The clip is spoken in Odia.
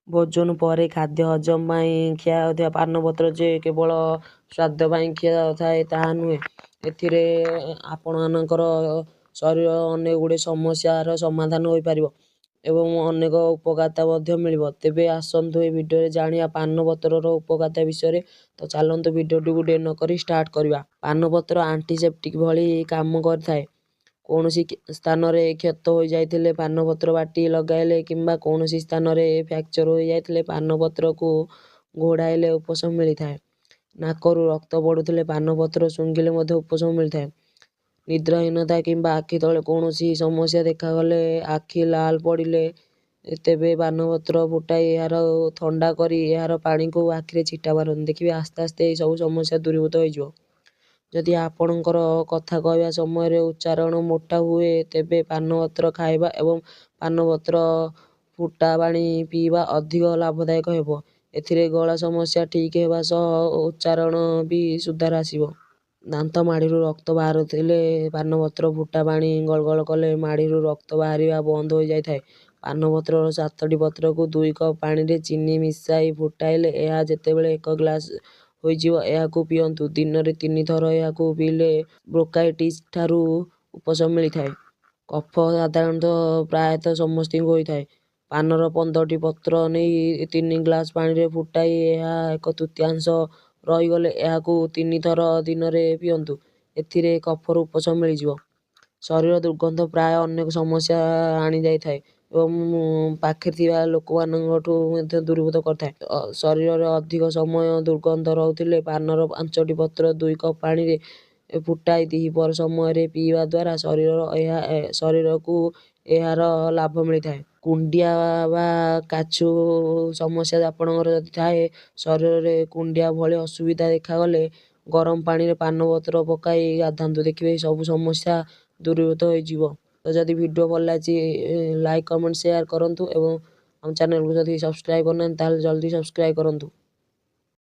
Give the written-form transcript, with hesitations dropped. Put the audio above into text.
ଭୋଜନ ପରେ ଖାଦ୍ୟ ହଜମ ପାଇଁ ଖିଆ ହେଉଥିବା ପାନପତ୍ର ଯେ କେବଳ ସ୍ୱାଦ ପାଇଁ ଖିଆ ଯାଉଥାଏ ତାହା ନୁହେଁ, ଏଥିରେ ଆପଣମାନଙ୍କର ଶରୀର ଅନେକ ଗୁଡ଼ିଏ ସମସ୍ୟାର ସମାଧାନ ହୋଇପାରିବ ଏବଂ ଅନେକ ଉପକାରିତା ମଧ୍ୟ ମିଳିବ। ତେବେ ଆସନ୍ତୁ ଏହି ଭିଡ଼ିଓରେ ଜାଣିବା ପାନପତ୍ରର ଉପକାରିତା ବିଷୟରେ। ତ ଚାଲନ୍ତୁ ଭିଡ଼ିଓଟିକୁ ଡେରି ନକରି ଷ୍ଟାର୍ଟ କରିବା। ପାନପତ୍ର ଆଣ୍ଟିସେପ୍ଟିକ୍ ଭଳି କାମ କରିଥାଏ। କୌଣସି ସ୍ଥାନରେ କ୍ଷତ ହୋଇଯାଇଥିଲେ ପାନପତ୍ର ବାଟି ଲଗାଇଲେ କିମ୍ବା କୌଣସି ସ୍ଥାନରେ ଫ୍ରାକ୍ଚର ହୋଇଯାଇଥିଲେ ପାନପତ୍ରକୁ ଘୋଡ଼ାଇଲେ ଉପଶମ ମିଳିଥାଏ। ନାକରୁ ରକ୍ତ ପଡ଼ୁଥିଲେ ପାନପତ୍ର ଶୁଙ୍ଘିଲେ ମଧ୍ୟ ଉପଶମ ମିଳିଥାଏ। ନିଦ୍ରାହୀନତା କିମ୍ବା ଆଖି ତଳେ କୌଣସି ସମସ୍ୟା ଦେଖାଗଲେ, ଆଖି ଲାଲ ପଡ଼ିଲେ ତେବେ ପାନପତ୍ର ଫୁଟାଇ ଏହାର ଥଣ୍ଡା କରି ଏହାର ପାଣିକୁ ଆଖିରେ ଛିଟା ମାରନ୍ତୁ, ଦେଖିବେ ଆସ୍ତେ ଆସ୍ତେ ଏହିସବୁ ସମସ୍ୟା ଦୂରୀଭୂତ ହୋଇଯିବ। ଯଦି ଆପଣଙ୍କର କଥା କହିବା ସମୟରେ ଉଚ୍ଚାରଣ ମୋଟା ହୁଏ, ତେବେ ପାନପତ୍ର ଖାଇବା ଏବଂ ପାନପତ୍ର ଫୁଟା ପାଣି ପିଇବା ଅଧିକ ଲାଭଦାୟକ ହେବ। ଏଥିରେ ଗଳା ସମସ୍ୟା ଠିକ୍ ହେବା ସହ ଉଚ୍ଚାରଣ ବି ସୁଧାର ଆସିବ। ଦାନ୍ତ ମାଢ଼ିରୁ ରକ୍ତ ବାହାରୁଥିଲେ ପାନପତ୍ର ଫୁଟା ପାଣି ଗଳଗଳ କଲେ ମାଢ଼ିରୁ ରକ୍ତ ବାହାରିବା ବନ୍ଦ ହୋଇଯାଇଥାଏ। ପାନପତ୍ରର 7ଟି ପତ୍ରକୁ 2 କପ୍ ପାଣିରେ ଚିନି ମିଶାଇ ଫୁଟାଇଲେ ଏହା ଯେତେବେଳେ 1 ଗ୍ଲାସ୍ ହୋଇଯିବ, ଏହାକୁ ପିଅନ୍ତୁ। ଦିନରେ 3 ଥର ଏହାକୁ ପିଇଲେ ବ୍ରୋଙ୍କାଇଟିସ୍‌ଠାରୁ ଉପଶମ ମିଳିଥାଏ। କଫ ସାଧାରଣତଃ ପ୍ରାୟତଃ ସମସ୍ତଙ୍କୁ ହୋଇଥାଏ। ପାନର 15ଟି ପତ୍ର ନେଇ 3 ଗ୍ଲାସ୍ ପାଣିରେ ଫୁଟାଇ ଏହା ଏକ ତୃତୀୟାଂଶ ରହିଗଲେ ଏହାକୁ 3 ଥର ଦିନରେ ପିଅନ୍ତୁ। ଏଥିରେ କଫରୁ ଉପଶମ ମିଳିଯିବ। ଶରୀର ଦୁର୍ଗନ୍ଧ ପ୍ରାୟ ଅନେକ ସମସ୍ୟା ଆଣିଯାଇଥାଏ ଏବଂ ପାଖରେ ଥିବା ଲୋକମାନଙ୍କଠୁ ମଧ୍ୟ ଦୂରୀଭୂତ କରିଥାଏ। ଶରୀରରେ ଅଧିକ ସମୟ ଦୁର୍ଗନ୍ଧ ରହୁଥିଲେ ପାନର 5ଟି ପତ୍ର 2 କପ୍ ପାଣିରେ ଫୁଟାଇ ଦ୍ୱିପ୍ରହର ସମୟରେ ପିଇବା ଦ୍ୱାରା ଶରୀରର ଏହା ଶରୀରକୁ ଏହାର ଲାଭ ମିଳିଥାଏ। କୁଣ୍ଡିଆ ବା କାଛୁ ସମସ୍ୟା ଆପଣଙ୍କର ଯଦି ଥାଏ, ଶରୀରରେ କୁଣ୍ଡିଆ ଭଳି ଅସୁବିଧା ଦେଖାଗଲେ ଗରମ ପାଣିରେ ପାନପତ୍ର ପକାଇ ଗାଧାନ୍ତୁ, ଦେଖିବେ ସବୁ ସମସ୍ୟା ଦୂରୀଭୂତ ହୋଇଯିବ। ତ ଯଦି ଭିଡ଼ିଓ ଭଲ ଲାଗିଛି, ଲାଇକ୍, କମେଣ୍ଟ, ସେୟାର କରନ୍ତୁ ଏବଂ ଆମ ଚ୍ୟାନେଲକୁ ଯଦି ସବସ୍କ୍ରାଇବ୍ କରିନାହାନ୍ତି ତାହେଲେ ଜଲ୍ଦି ସବସ୍କ୍ରାଇବ୍ କରନ୍ତୁ।